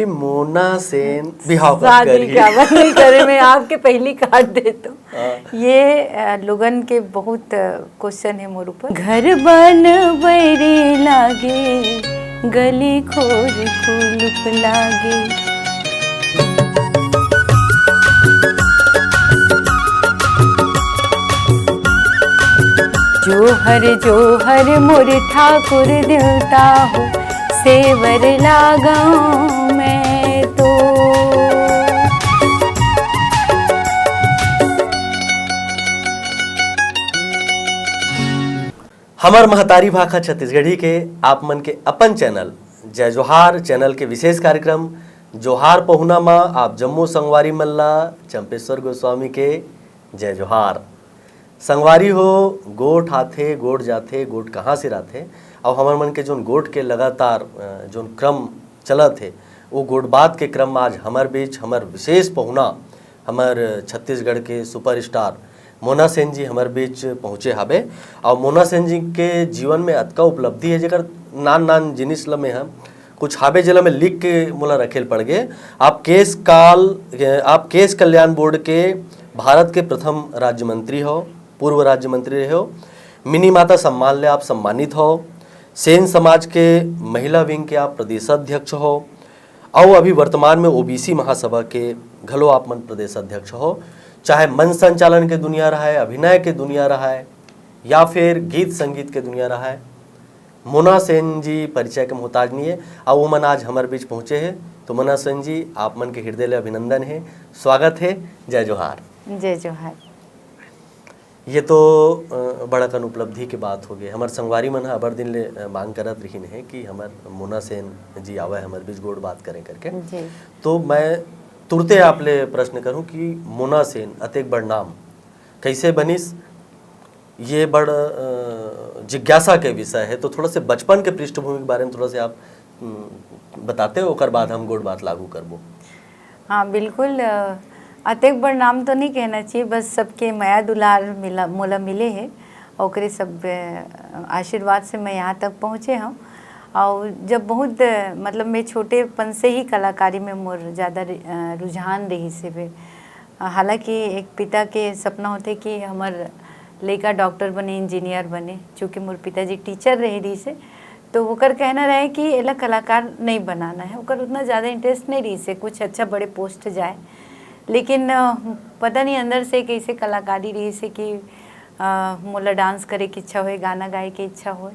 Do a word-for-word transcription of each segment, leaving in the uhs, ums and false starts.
मोना सेन बिहाव कब शादी करही? काबर नहीं करे, मैं आपके पहली काट देता हूँ। हाँ। ये, अ, लोगन के बहुत, अ, क्वेश्चन है मोर ऊपर। घर बन बैरी लागे, गली खोर कुलुप लागे। जोहर जोहर मोर ठाकुर देवता हो, सेवर लागों मैं तो। हमर महतारी भाखा छत्तीसगढ़ी के आप मन के अपन चैनल जय जोहार चैनल के विशेष कार्यक्रम जोहार पहुना मा आप जम्मो संगवारी मन ला चंपेश्वर गोस्वामी के जय जोहार। संगवारी हो, गोठ आथे, गोठ जाथे, गोठ कहाँ से आथे? अउ हमर मन के जोन गोठ के लगातार, अ, जोन क्रम चलत हे, वो गोठ बात के क्रम में आज हमर बीच हमर विशेष पहुना, हमर छत्तीसगढ़ के सुपरस्टार मोना सेन जी हमर बीच पहुँचे हाबे। अउ मोना सेन जी के जीवन में अतका उपलब्धि है, जेकर नान नान जिनिस ल में हम कुछ हाबे, जेला में लिख के मोला रखे ल पड़ गे। आप केश काल, आप केश कल्याण बोर्ड के भारत के प्रथम राज्य मंत्री हो, पूर्व राज्य मंत्री रहे हो, मिनी माता सम्मान ले आप सम्मानित हो, सेन समाज के महिला विंग के आप प्रदेश अध्यक्ष हो, अउ अभी वर्तमान में ओबीसी महासभा के घलो आप मन प्रदेश अध्यक्ष हो। चाहे मंच संचालन के दुनिया रहा है, अभिनय के दुनिया रहा है, या फिर गीत संगीत के दुनिया रहा है, मोना सेन जी परिचय के मोहताज नहीं है। अउ वो मन आज हमर बीच पहुँचे हैं, तो मोना सेन जी, आप मन के हृदय ले अभिनंदन है, स्वागत है। जय जोहार। जय जोहार। ये तो, अ, बड़ा कन उपलब्धि के बात हो गई। हमर संगवारी मन ह अबर दिन ले, अ, मांग करत रहिन हे कि हमर मोना सेन जी आवय हमर बीच गोठ बात करें करके। जी। तो मैं तुरते आप ले प्रश्न करूं कि मोना सेन अतेक बड़ नाम कैसे बनिस? ये बड़, अ, जिज्ञासा के विषय है। तो थोड़ा से बचपन के पृष्ठभूमि के बारे में थोड़ा से आप, उम, बताते हो, ओकर बाद हम गोठ बात लागू करबो। हाँ, बिल्कुल, अ, अतेक बड़ नाम तो नहीं कहना चाहिए, बस सबके मया दुलार मिला, मोला मिले है, ओकरे सब, अ, आशीर्वाद से मैं यहाँ तक पहुँचे हूँ। और जब बहुत, अ, मतलब, मैं छोटेपन से ही कलाकारी में मोर ज़्यादा रु-, अ, रुझान रहिस हे। हालांकि एक पिता के सपना होथे कि हमर लइका डॉक्टर बने, इंजीनियर बने, चूँकि मोर पिताजी टीचर रहे रहिस हे, तो ओकर कहना रहे कि एला कलाकार नहीं बनाना है, ओकर उतना ज़्यादा इंटरेस्ट नहीं रहिस हे, कुछ अच्छा बड़े पोस्ट जाए। लेकिन, अ, पता नहीं अंदर से कैसे कलाकारी रहिस हे कि, अ, मोला डांस करे के इच्छा होए, गाना गाए के इच्छा होए।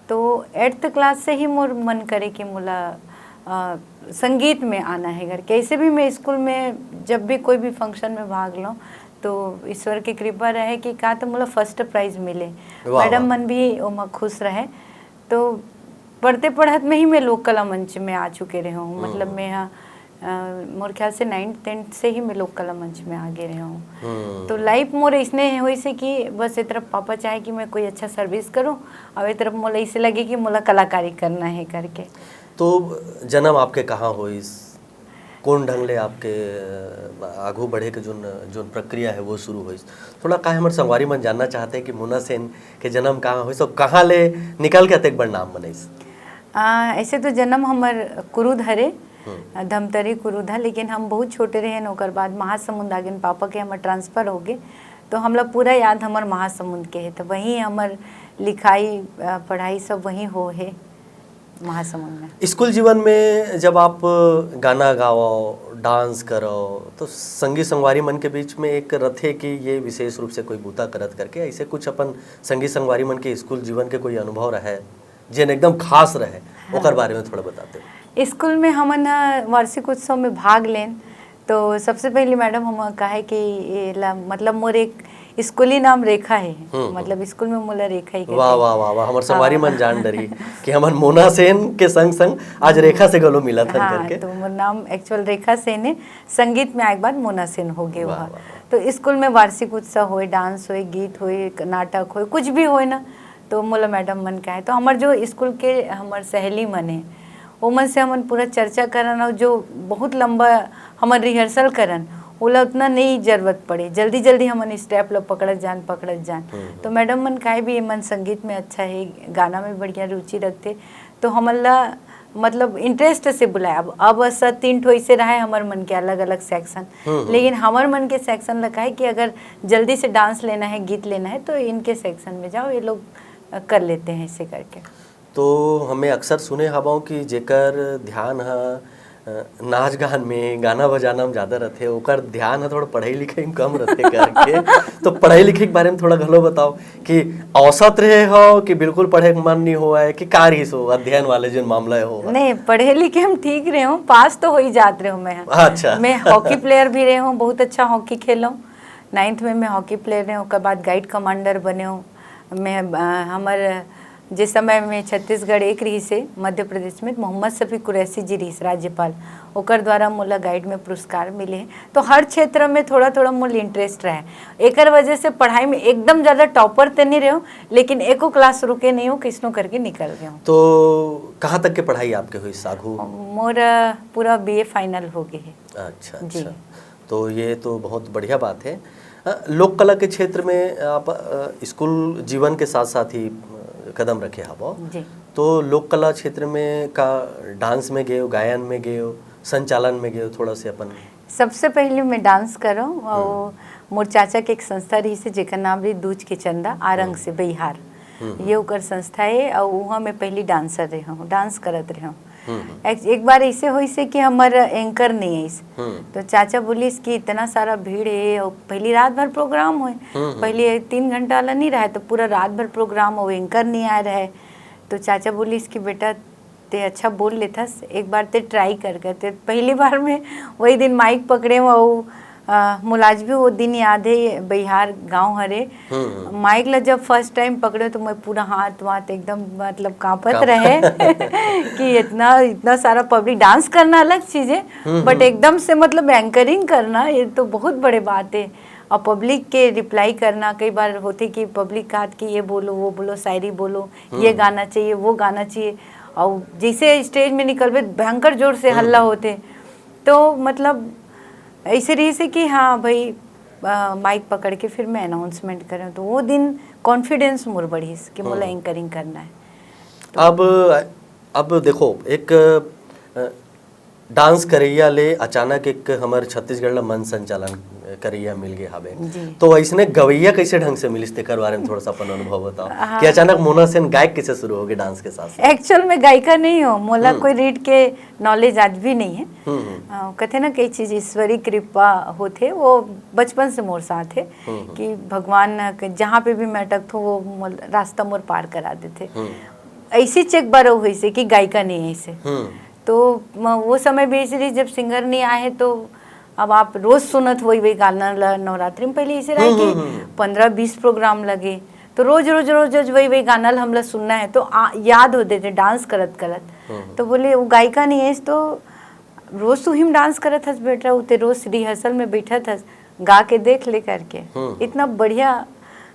तो एट्थ क्लास से ही मोर मन करे कि मोला, अ, संगीत में आना है करके। ऐसे भी मैं स्कूल में जब भी कोई भी फंक्शन में भाग लूँ, तो ईश्वर के कृपा रहे कि का तो मोला फर्स्ट प्राइज मिले। वाह, मैडम वाह। मन भी ओमा खुश रहे। तो पढ़ते पढ़त में ही मैं लोक कला मंच में आ चुके रहे हूँ। हम्म। मतलब, मैं यहाँ, अ, मोर ख्याल से नाइन्थ टेंथ से ही मैं लोक कला मंच में आगे रहे हूँ। हम्म। तो लाइफ मोर इसने होइस हे कि बस एक तरफ पापा चाहे कि मैं कोई अच्छा सर्विस करूँ, और एक तरफ मोला इसे लगे कि मोला कलाकारी करना है करके। तो जन्म आपके कहाँ होइस? कौन ढंग ले आपके, अ, आगू बढ़े के जोन, जोन प्रक्रिया है, वो शुरू होइस? थोड़ा काहे हमर संगवारी मन जानना चाहते हैं कि मोना सेन के जन्म कहाँ होइस और कहाँ ले निकल के अतेक बड़ नाम बनइस? आ, ऐसे तो जन्म हमर कुरुद हरे, हम्म। धमतरी कुरुद ह, लेकिन हम बहुत छोटे रहेन, ओकर बाद महासमुंद आ गेन, पापा के हमर ट्रांसफर हो गे, तो हमला पूरा याद हमर महासमुंद के है। तो वहीं हमर लिखाई, अ, पढ़ाई सब वहीं हो है। महासमुंद में। स्कूल जीवन में जब आप गाना गावो, डांस करो, तो संगी संगवारी मन के बीच में एक रथे कि ये विशेष रूप से कोई बूता करत करके, ऐसे कुछ अपन संगी संगवारी मन के स्कूल जीवन के कोई अनुभव रहे, जेन एकदम खास रहे, हाँ। ओकर बारे में थोड़ा बताते हो। स्कूल में हमन, अ, वार्षिक उत्सव में भाग लेन, तो सबसे पहले मैडम हम कहे कि ये ला, मतलब, मोर एक स्कूली नाम रेखा है। हम्म, हम्म। मतलब, स्कूल में मोला रेखा ही कहते वाह, हैं। वाह, वाह, वाह, हमर संगवारी हाँ। मन जान डरी कि हमन मोना सेन के संग संग आज रेखा से घलो मिलत हन हाँ, करके। तो मोर नाम एक्चुअल रेखा सेन है, संगीत में आए के बाद मोना सेन हो गए वाह, वहाँ। वाह, वाह। तो स्कूल में वार्षिक उत्सव होए, डांस होए, गीत होए, एक नाटक होए, कुछ भी होए ना, तो मोला मैडम मन कहे। तो हमर जो स्कूल के हमर सहेली मन है, ओमन से हमन पूरा चर्चा करन, और जो बहुत लंबा हमन रिहर्सल करन, ओला उतना नहीं जरूरत पड़े, जल्दी जल्दी हमन स्टेप ला पकड़त जान, पकड़त जान। हम्म, हम्म। तो मैडम मन काहे भी, "ये मन संगीत में अच्छा है, गाना में बढ़िया रुचि रखते," तो हमन ला मतलब इंटरेस्ट से बुलाए। अब अब ऐसा तीन ठो ऐसे रहा है हमर मन के अलग अलग सेक्शन। हम्म, हम्म। लेकिन हमर मन के सेक्शन लगा है कि अगर जल्दी से डांस लेना है, गीत लेना है, तो इनके सेक्शन में जाओ, ये लोग अ, कर लेते हैं ऐसे करके। तो हमें अक्सर सुने हवं कि जेकर ध्यान ह अ, नाच गान में, गाना बजाना में ज्यादा रथे, ओकर ध्यान ह थोड़ा पढ़ाई लिखाई में कम रथे करके। तो पढ़ाई लिखाई के बारे में थोड़ा घलो बताओ कि औसत रहे हो कि बिल्कुल पढ़े के मन नहीं होवय कि का रहिस हो अध्ययन वाले जोन मामला हो? नहीं, पढ़े लिखे हम ठीक रहे हूँ, पास तो हो ही जात रहे हूँ मैं। अच्छा। मैं हॉकी प्लेयर भी रहे हूँ, बहुत अच्छा हॉकी खेले हूँ। नाइन्थ में मैं हॉकी प्लेयर रहे हूँ, ओकर बाद गाइड कमांडर बने हूँ। मैं अ, हमर जिस समय में छत्तीसगढ़ एक रहिस हे मध्य प्रदेश में, मोहम्मद शफी कुरैशी जी रहिस राज्यपाल, ओकर द्वारा मोला गाइड में पुरस्कार मिले हे। तो हर क्षेत्र में थोड़ा थोड़ा मोला इंटरेस्ट रहे, एकर वजह से पढ़ाई में एकदम ज्यादा टॉपर ते नहीं रहे हूँ, लेकिन एको क्लास रुके नहीं हूँ, किसनो करके निकल गए हूँ। तो कहाँ तक के पढ़ाई आपके हुई साघू? मोर अ, पूरा बीए फाइनल हो गए है। अच्छा, जी। अच्छा। तो ये तो बहुत बढ़िया बात है। अ, लोक कला के क्षेत्र में आप अ, स्कूल जीवन के साथ साथ ही अ, कदम रखे हवो। जी। तो लोक कला क्षेत्र में का डांस में गए हो, गायन में गए हो, संचालन में गए हो, थोड़ा से अपन। सबसे पहले मैं डांस करो और हम्म। मोर चाचा के एक संस्था रही से जेकर नाम रही दूज के चंदा आरंग हम्म। से बिहार। हम्म। ये ओकर संस्था है और वहाँ मैं पहली डांसर रहे हूँ, डांस करत रहे हूँ। हम्म। एक, एक बार ऐसे होइस हे कि हमर एंकर नहीं आइस। हम्म। तो चाचा बोलिस कि इतना सारा भीड़ है और पहली रात भर प्रोग्राम होए। हम्म, हम्म। पहले तीन घंटा वाला नहीं रहा, तो पूरा रात भर प्रोग्राम हो, एंकर नहीं आ रहा है। तो चाचा बोलिस कि बेटा, ते अच्छा बोल लेथस, एक बार ते ट्राई कर कर। ते पहली बार में वही दिन माइक पकड़े हूँ और अ, मोला आज भी वो दिन याद है, ये बिहार गांव हरे। हम्म, हम्म। माइक ला जब फर्स्ट टाइम पकड़े तो मैं पूरा हाथ वाथ एकदम मतलब कांपत कांप- रहे कि इतना, इतना सारा पब्लिक डांस करना अलग चीज है, हम्म, बट हम्म। एकदम से मतलब एंकरिंग करना, ये तो बहुत बड़े बात है। और पब्लिक के रिप्लाई करना, कई बार होते कि पब्लिक कहा कि ये बोलो, वो बोलो, शायरी बोलो, ये हम्म। गाना चाहिए, वो गाना चाहिए, और जैसे स्टेज में निकलबे भयंकर जोर से हम्म, हल्ला हम्म। होते। तो मतलब ऐसे रहिस हे कि हाँ भाई, अ, माइक पकड़ के फिर मैं अनाउंसमेंट करें, तो वो दिन कॉन्फिडेंस मोर बढ़िस कि मोला हम्म। एंकरिंग करना है। तो अब, अब देखो, एक अ, डांस करैया ले अचानक एक हमर छत्तीसगढ़ ला मंच संचालन करैया मिल गए हावे। जी। तो ऐसने गवैया कैसे ढंग से मिलिस, तेकर बारे में थोड़ा सा अपन अनुभव बताओ हाँ। कि अचानक मोना सेन गायक कैसे शुरू हो गए डांस के साथ साथ? एक्चुअल में गायिका नहीं हो, मोला हम्म। कोई रीड के नॉलेज आज भी नहीं है। हम्म, हम्म। अ, कहते ना, कई चीज ईश्वरी कृपा होथे, वो बचपन से मोर साथ है हम्म, हम्म। कि भगवान के जहाँ पे भी मैं अटकथों, वो मोल-, रास्ता मोर पार करा देथे। हम्म। ऐसी चेक बार होइस हे कि गायिका नहीं है इसे। हम्म। तो म-, वो समय भी ऐसे रही जब सिंगर नहीं आए हैं, तो अब आप रोज सुनत वही, वही गाना ला। नवरात्रि में पहले ऐसे रहा हम्म, कि हम्म, हम्म। पन्द्रह बीस प्रोग्राम लगे, तो रोज, रोज, रोज, रोज वही, वही गाना ला हमला सुनना है, तो आ, याद हो देते डांस करत करत। हम्म। तो बोले, "वो गायिका नहीं है, तो रोज तू ही में डांस करत हस बेटा, वो ते रोज रिहर्सल में बैठत हस, गा के देख ले," करके। हम्म। इतना बढ़िया,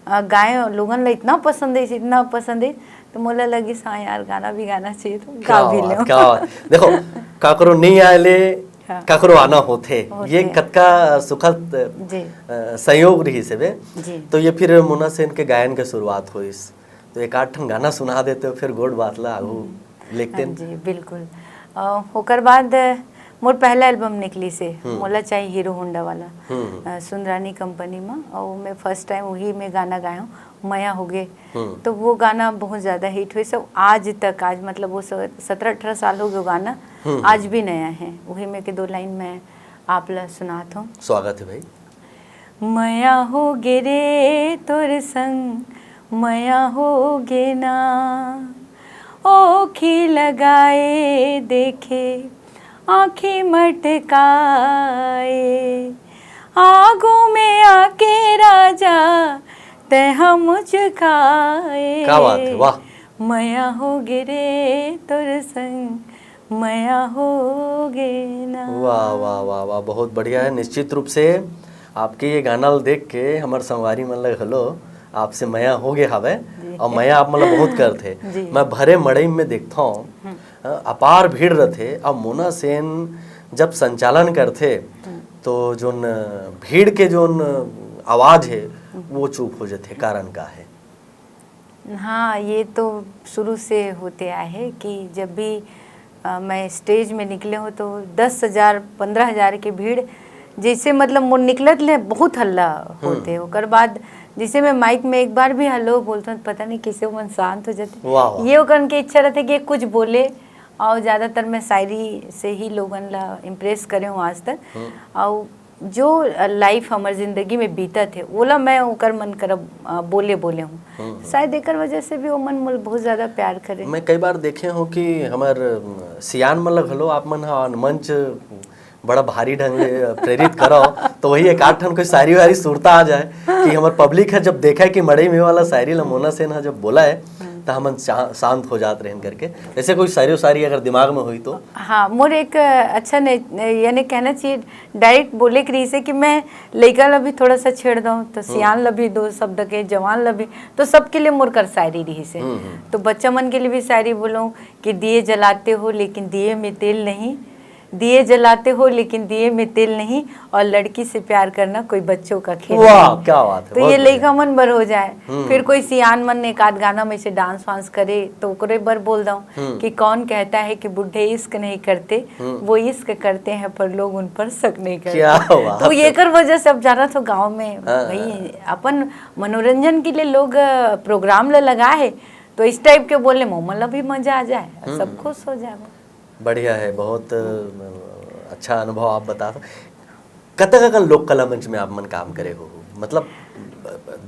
अ, गाए, लोगन ला इतना पसंद है, इतना पसंद है, तो मोला लगिस, "हाँ यार, गाना भी गाना चाहिए," तो गा क्या भी बात, लें। क्या बात। देखो, काकरो नहीं आए ले, हाँ। काकरो आना होथे। होथे। ये कतका सुखद, जी। अ, संयोग रहिस हे बे। जी। तो ये फिर मोना सेन के गायन के शुरुआत होइस। तो एक आध ठन गाना सुना देते हो, फिर गोठ बात ला आगू हम्म। लेते हाँ हैं। जी, बिल्कुल। अ, ओकर बाद मोर पहला एल्बम निकलिस हे, हम्म। मोला चाही हीरो होंडा वाला, हम्म। अ, सुंदरानी कंपनी में, और मैं फर्स्ट टाइम वही में गाना गाए हूँ, मया होगे। हम्म। तो वो गाना बहुत ज्यादा हिट होइस, सब आज तक, आज मतलब वो स-, सत्रह अठारह साल हो गए, वो गाना हम्म। आज भी नया है। वही में के दो लाइन मैं आप ला सुनात हूँ। स्वागत है भाई। मया होगे रे तोर संग, मया होगे ना। ओखी लगाए देखे, आँखी मटकाए। आगू में आके राजा, तै हम चुकाए। क्या बात है, वाह। मया होगे रे तोर संग, मया होगे ना। वाह, वाह, वाह, वाह, बहुत बढ़िया है। निश्चित रूप से आपके ये गाना ल देख के हमर संगवारी मन ल घलो आपसे मया होगे हावय, जी। और मया आप मन ल बहुत करथे। जी। मैं भरे मड़ई में देखथौं, हम्म। अ, अपार भीड़ रथे, और मोना सेन जब संचालन करथे, हम्म। तो जोन भीड़ के जोन आवाज है, हम्म। वो चुप हो जथे। कारण का है? हाँ, ये तो शुरू से होते आए है कि जब भी अ, मैं स्टेज में निकले हूँ तो दस हजार, पन्द्रह हजार के भीड़, जैसे मतलब मोर निकलत ले बहुत हल्ला होथे। ओकर बाद जैसे मैं माइक में एक बार भी हेलो बोलथों तो पता नहीं कैसे ओमन शांत हो जाथे। वाह, वाह। ये ओकरन के इच्छा रहथे कि कुछ बोले, और ज़्यादातर मैं शायरी से ही लोगन ला इम्प्रेस करे हूँ आज तक। और जो लाइफ हमर जिंदगी में बीतत हे, ओला मैं ओकर मन करब, अ, बोले बोले हूँ। शायद एकर वजह से भी ओमन मोला बहुत ज़्यादा प्यार करे। मैं कई बार देखे हूँ कि हमर, अम, सियान मन ल घलो आप मन ह मंच बड़ा भारी ढंग ले प्रेरित करव, तो वही एक आध ठन कोई शायरी वायरी सुरता आ जाए कि हमर पब्लिक ह जब देखय कि मड़ई में वाला शायरी ल मोना सेन ह जब बोला है, तो हमन शा-, शांत हो जात रहन करके। ऐसे कोई शायरी उशायरी अगर दिमाग में हुई तो? हाँ, मोर एक, अ, अच्छा ने, यानी कहना चाहिए, डायरेक्ट बोले के रहिसे कि मैं लइका ला भी थोड़ा सा छेड़ दऊँ, तो सियान ला भी दो शब्द के, जवान ला भी, तो सबके लिए मोर कर शायरी रहिसे। तो बच्चा मन के लिए भी शायरी बोलूँ कि दिए जलाते हो लेकिन दिए में तेल नहीं, दिए जलाते हो लेकिन दिए में तेल नहीं, और लड़की से प्यार करना कोई बच्चों का खेल वाह, नहीं। क्या बात है, तो बहुत ये बढ़िया। लइका मन बर हो जाए। फिर कोई सियान मन एक आध गाना में से डांस वांस करे तो ओकरे बर बोल दऊं कि कौन कहता है कि बूढ़े इश्क नहीं करते, वो इश्क करते हैं पर लोग उन पर शक नहीं करते। क्या बात तो है। ये कर वजह से अब जाना तो गाँव में हाँ, भाई अपन मनोरंजन के लिए लोग, अ, प्रोग्राम ला लगा है, तो इस टाइप के बोले में ओमन ला भी मजा आ जाए, सब खुश हो जाए। बढ़िया है, बहुत, अ, अच्छा अनुभव आप बता। कतक अकन लोक कला मंच में आप मन काम करे हो, मतलब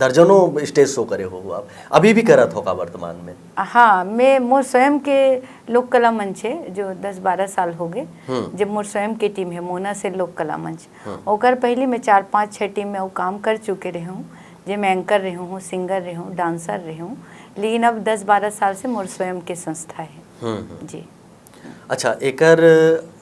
दर्जनों स्टेज शो करे हो आप, अभी भी करत हो का वर्तमान में? हाँ, मैं मोर स्वयं के लोक कला मंच है, जो दस बारह साल हो गए, जब मोर स्वयं के टीम है मोना से लोक कला मंच। ओकर पहली मैं चार पाँच छः टीम में वो काम कर चुके रहे हूँ, जे मैं एंकर रहे हूँ, सिंगर रहे हूँ, डांसर रहे हूँ, लेकिन अब दस बारह साल से मोर स्वयं के संस्था है। जी। अच्छा, एकर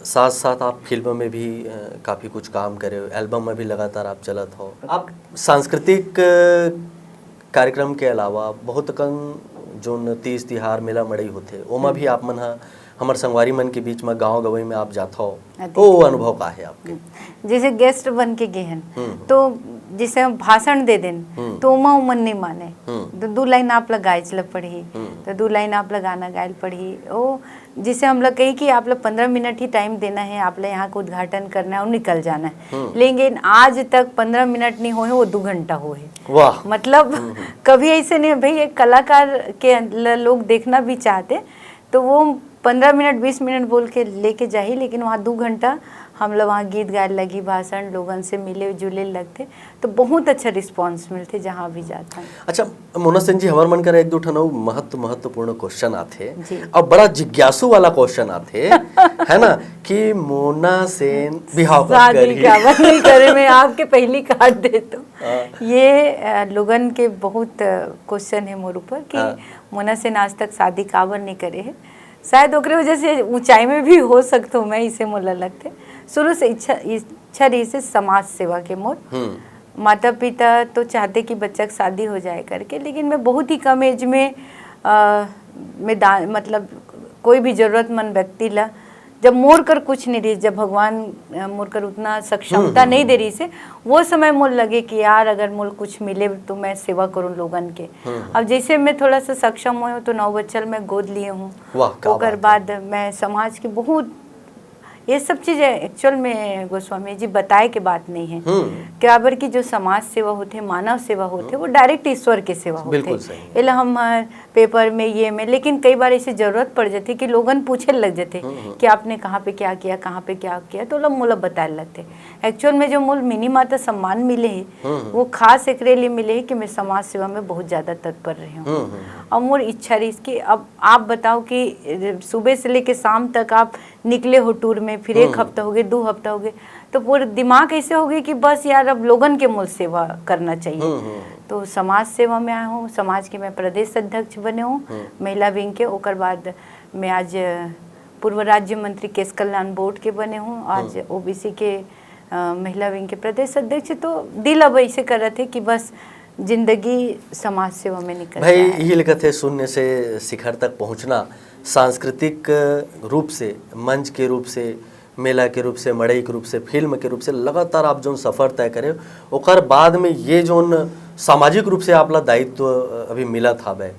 साथ साथ आप फिल्म में भी, अ, काफ़ी कुछ काम करे हो, एल्बम में भी लगातार आप चलत हो। आप सांस्कृतिक, अ, कार्यक्रम के अलावा बहुत कन जोन तीज तिहार, मेला मड़ई होथे, ओमा भी आप मन ह हमर संगवारी मन के बीच म गाँव गवई में आप जाथव, अति ओ अनुभव का हे आपके? जैसे गेस्ट बन के गे हन, तो जैसे हम भाषण दे देन, तो ओमा उमन नहीं माने। तो दू लाइन आप ला गायच ल पड़ही, तो दू लाइन आप ला गाना गायल पड़ही। ओ जैसे हम लोग कही कि आप लोग पन्द्रह मिनट ही टाइम देना है, आप लोग यहाँ का उद्घाटन करना है और निकल जाना है, लेकिन आज तक पन्द्रह मिनट नहीं होए, वो दो घंटा होए। वाह। मतलब कभी ऐसे नहीं है भाई, एक कलाकार के ल-, लोग देखना भी चाहते तो वो पन्द्रह मिनट, बीस मिनट बोल के लेके जाही, लेकिन वहाँ दो घंटा हम लोग वहाँ गीत गाए लगी, भाषण, लोगन से मिले जुले लगते, तो बहुत अच्छा रिस्पॉन्स मिलते जहाँ भी जाता है। अच्छा, मोना सेन जी, हमर मन करा एक दो ठन अउ महत्व, महत्वपूर्ण क्वेश्चन आथे। जी। अब बड़ा जिज्ञासु वाला क्वेश्चन आथे, है ना, कि मोना सेन बिहाव कब शादी करही? काबर नहीं करे, मैं आपके पहली काट देता हूँ। ये, अ, लोगन के बहुत, अ, क्वेश्चन है मोर ऊपर कि हाँ। मोना सेन आज तक शादी काबर नहीं करे है। शायद ओकरे वजह से ऊंचाई में भी हो सकता हूँ मैं, इसे मोला लगते। शुरू से इच्छा, इच्छा रही से समाज सेवा के मोर। माता पिता तो चाहते कि बच्चा के शादी हो जाए करके, लेकिन मैं बहुत ही कम एज में, अ, में दान, मतलब कोई भी जरूरतमंद व्यक्ति ला, जब मोर कर कुछ नहीं रही, जब भगवान, अ, मोर कर उतना सक्षमता नहीं दे रही से, वो समय मोर लगे कि यार अगर मोर कुछ मिले तो मैं सेवा करूँ लोगन के। अब जैसे मैं थोड़ा सा सक्षम हुए हूँ तो नौ बच्चल मैं गोद लिए हूँ। वाह, क्या ओकर बात बाद मैं समाज के बहुत, ये सब चीजें एक्चुअल में गोस्वामी जी बताए के बात नहीं है। काबर की जो समाज सेवा होते, मानव सेवा होते, वो डायरेक्ट ईश्वर के सेवा होते। बिल्कुल सही है। एला हम, अ, पेपर में, ये में, लेकिन कई बार ऐसी जरूरत पड़ जाती कि लोगन पूछे लग जाते कि आपने कहाँ पे क्या किया, कहाँ पे क्या किया, तो लोग मोला बताए लगते। एक्चुअल में जो मोल मिनी माता सम्मान मिले है, वो खास एकरे लिए मिले है कि मैं समाज सेवा में बहुत ज्यादा तत्पर रही हूँ। और मोर इच्छा रही कि अब आप बताओ कि सुबह से लेके शाम तक आप निकले हो टूर में, फिर एक हफ्ता हो गए, दो हफ्ता हो गए, तो पूरे दिमाग ऐसे हो गए कि बस यार अब लोगन के मोल सेवा करना चाहिए। तो समाज सेवा में आए हूँ, समाज के मैं प्रदेश अध्यक्ष बने हूँ महिला विंग के। ओकर बाद मैं आज पूर्व राज्य मंत्री केस कल्याण बोर्ड के बने हूँ, आज ओबीसी के, अ, महिला विंग के प्रदेश अध्यक्ष। तो दिल अब ऐसे करत है कि बस जिंदगी समाज सेवा में निकल भाई, जाए। यही लिखत है, शून्य से शिखर तक पहुंचना, सांस्कृतिक रूप से, मंच के रूप से, मेला के रूप से, मड़ई के रूप से, फिल्म के रूप से लगातार आप जोन सफर तय करे, ओकर बाद में ये जोन सामाजिक रूप से आप ला दायित्व अभी मिलत हावय,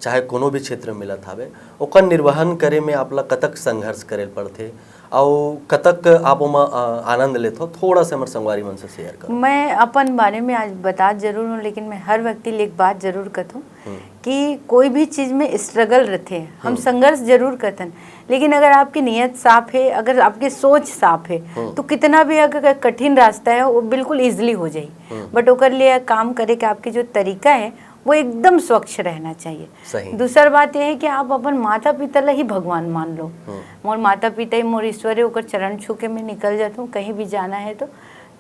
चाहे कोनो भी क्षेत्र में मिलत हावे, ओकर निर्वहन करे में आप ला कतक संघर्ष करे पड़थे, अउ कतक आप ओमा, अ, आनंद लेथो, थोड़ा से हमर संगवारी मन से शेयर करो। मैं अपन बारे में आज बतात जरूर हूँ, लेकिन मैं हर व्यक्ति ले एक बात जरूर कथूँ हम्म। कि कोई भी चीज में स्ट्रगल रहथे, हम हम्म। संघर्ष जरूर करथन, लेकिन अगर आपकी नीयत साफ है, अगर आपकी सोच साफ है, हम्म। तो कितना भी अगर कठिन रास्ता है, वो बिल्कुल इजीली हो जाए। हम्म। बट ओकर लिए काम करे के आपकी जो तरीका है, वो एकदम स्वच्छ रहना चाहिए। सही। दूसर बात ये है कि आप अपन माता पिता ला ही भगवान मान लो। हम्म। मोर माता पिता ही मोर ईश्वर है, ओकर चरण छू के मैं निकल जाता हूँ, कहीं भी जाना है तो।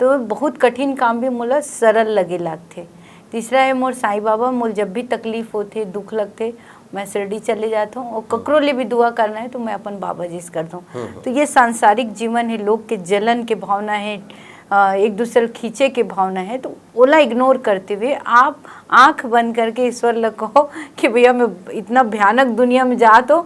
तो बहुत कठिन काम भी मोला सरल लगे लागथे। तीसरा है मोर साईं बाबा, मोर जब भी तकलीफ होथे, दुख लगथे, मैं शिरडी चले जाता हूँ, और ककरो ले भी दुआ करना है तो मैं अपन बाबा जी से करता हूँ। हम्म। तो ये सांसारिक जीवन है, लोग के जलन के भावना है, अ, एक दूसरे ल खींचे के भावना है, तो ओला इग्नोर करते हुए आप आंख बंद करके ईश्वर ल कहो कि भैया, मैं इतना भयानक दुनिया में जात हों,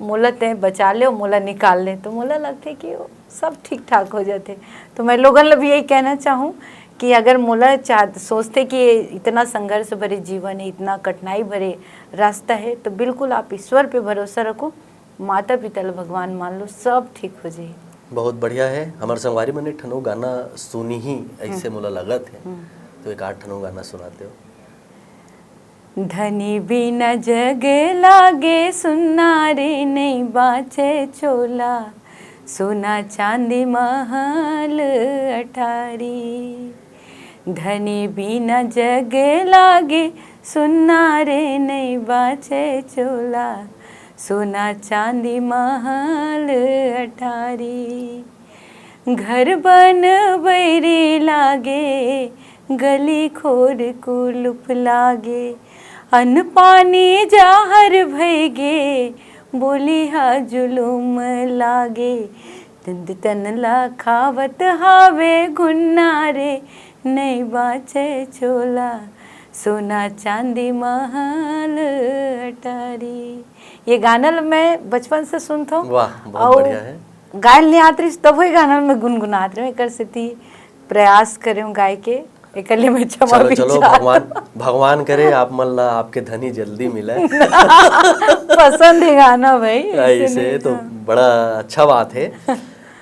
मोला तैं बचा ले, मोला निकाल ले। तो मोला लगथे कि वो सब ठीक ठाक हो जाथे। तो मैं लोगन ल भी यही कहना चाहूँ कि अगर मोला चाह-, सोचथे कि ये इतना संघर्ष भरे जीवन है, इतना कठिनाई भरे रास्ता है, तो बिल्कुल आप ईश्वर पे भरोसा रखो, माता पिता ल भगवान मान लो, सब ठीक हो जाही। बहुत बढ़िया है। हमर संगवारी मन एक ठन गाना सुनही, ऐसे हम्म। मोला लगत है। हम्म। तो एक आध ठन गाना सुनाते हो। धनी बिना जग लागे सुन्ना रे, नइ बाँचे चोला, सोना चांदी महल अटारी। धनी बिना जग लागे सुन्ना रे, नइ बाँचे चोला, सोना चांदी महल अटारी। घर बन बैरी लागे, गली खोर कुलुप लागे, अन्न पानी जाहर भइगे, बोली हा जुलुम लागे। तन तन ला खावत हावे घुन्ना रे, नइ बाँचे चोला, सोना चांदी महल अटारी। ये गाना ल मैं बचपन से सुनथों। वाह, बहुत अउ बढ़िया है। गाय ल नइ आत रहिस, तभो ये गाना ल मैं गुनगुनात रहेंव। एकर सेती प्रयास करेंव गाय के, एकर ले मैं क्षमा चलो, भी चलो, चाहत भगवान, हूँ। भगवान करे आप मन ला आपके धनी जल्दी मिले। पसंद है गाना भाई, ऐसे ऐसे नहीं तो था। बड़ा अच्छा बात है।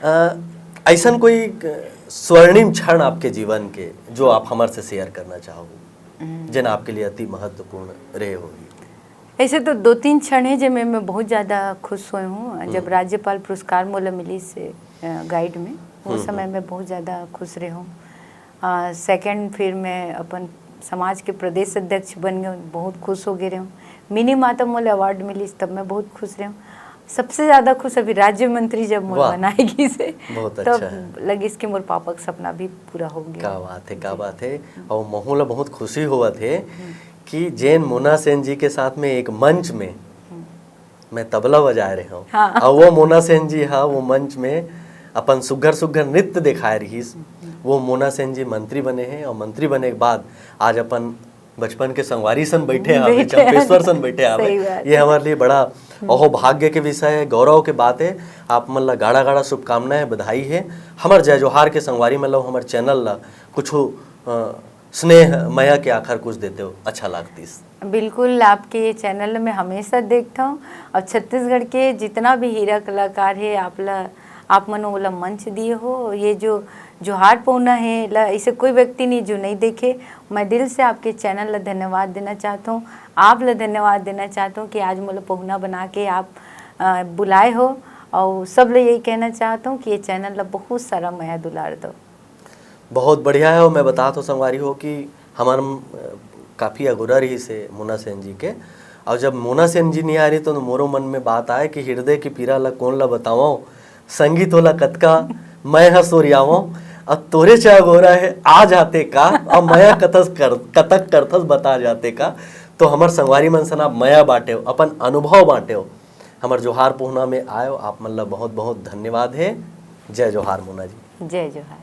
अ, ऐसन कोई स्वर्णिम क्षण आपके जीवन के जो आप हमर से शेयर करना चाहो, हम्म। जेन आपके लिए अति महत्वपूर्ण रहे होही? ऐसे तो दो तीन क्षण हे, जेमे मैं बहुत ज़्यादा खुश होए हूँ। जब हम्म। राज्यपाल पुरस्कार मोला मिलिस, अ, गाइड में, वो हम्म, समय हम्म। मैं बहुत ज़्यादा खुश रहे हूँ। अ, सेकंड फिर मैं अपन समाज के प्रदेश अध्यक्ष बन गए, बहुत खुश हो गए रहे हूँ। मिनी माता मोला अवार्ड मिलिस, तब मैं बहुत खुश रहे हूँ। सबसे ज़्यादा खुश अभी राज्य मंत्री जब मोर वाह। बनाए गिस हे, बहुत तब अच्छा है। लगिस कि मोर पापा का सपना भी पूरा हो गया। क्या बात है, क्या जी। बात है। और महू ला बहुत खुशी होवत हे हम्म। कि जेन मोना सेन जी के साथ में एक मंच में हम्म। मैं तबला बजाए रहे हूँ। हाँ। और वो मोना सेन जी हा वो मंच में अपन सुग्घर सुग्घर नृत्य दिखाए रहिस। हम्म। वो मोना सेन जी मंत्री बने हैं और मंत्री बने के बाद आज अपन बचपन के संगवारी सन बैठे हावे, बैठे चंपेश्वर सन बैठे हावे। सही बात ये है। हमारे लिए बड़ा हम्म। अहो भाग्य के विषय है, गौरव के बात है। आप मन ला गाड़ा गाड़ा शुभकामनाएं, बधाई है। हमर जय जोहार के संगवारी मन ला, हमर चैनल ला कुछ, अ, स्नेह मया के आखर कुछ देते हो, अच्छा लागतिस। बिल्कुल, आपके ये चैनल में हमेशा देखता हूँ और छत्तीसगढ़ के जितना भी हीरा कलाकार है, आप ला, आप मन ओला मंच दिए हो। ये जो जोहार पहुना है ला, इसे कोई व्यक्ति नहीं जो नहीं देखे। मैं दिल से आपके चैनल ला धन्यवाद देना चाहता हूँ, आप ला धन्यवाद देना चाहता हूँ कि आज मोला पहुना बना के आप, अ, बुलाए हो। और सब ले यही कहना चाहता हूँ कि ये चैनल ला बहुत सारा मया दुलार दो। बहुत बढ़िया है। और मैं बतात हों संगवारी हो कि हमर, अ, काफ़ी अगोरा रहिस हे मोना सेन जी के। और जब मोना सेन जी नहीं आ रही तो मोरो मन में बात आए कि हृदय की पीरा ला कौन ला बतावं, संगी तोला कतका मैं ह सोरियावं, अब तोरे च अगोरा हे आ जाते का, अब मया कतस कर, कतक करथस बता जाते का। तो हमर संगवारी मन सन आप मया बांटेव, अपन अनुभव बांटेव, हमर जोहार पहुना में आयो, आप मन ला बहुत बहुत धन्यवाद हे। जय जोहार मोना जी। जय जोहार।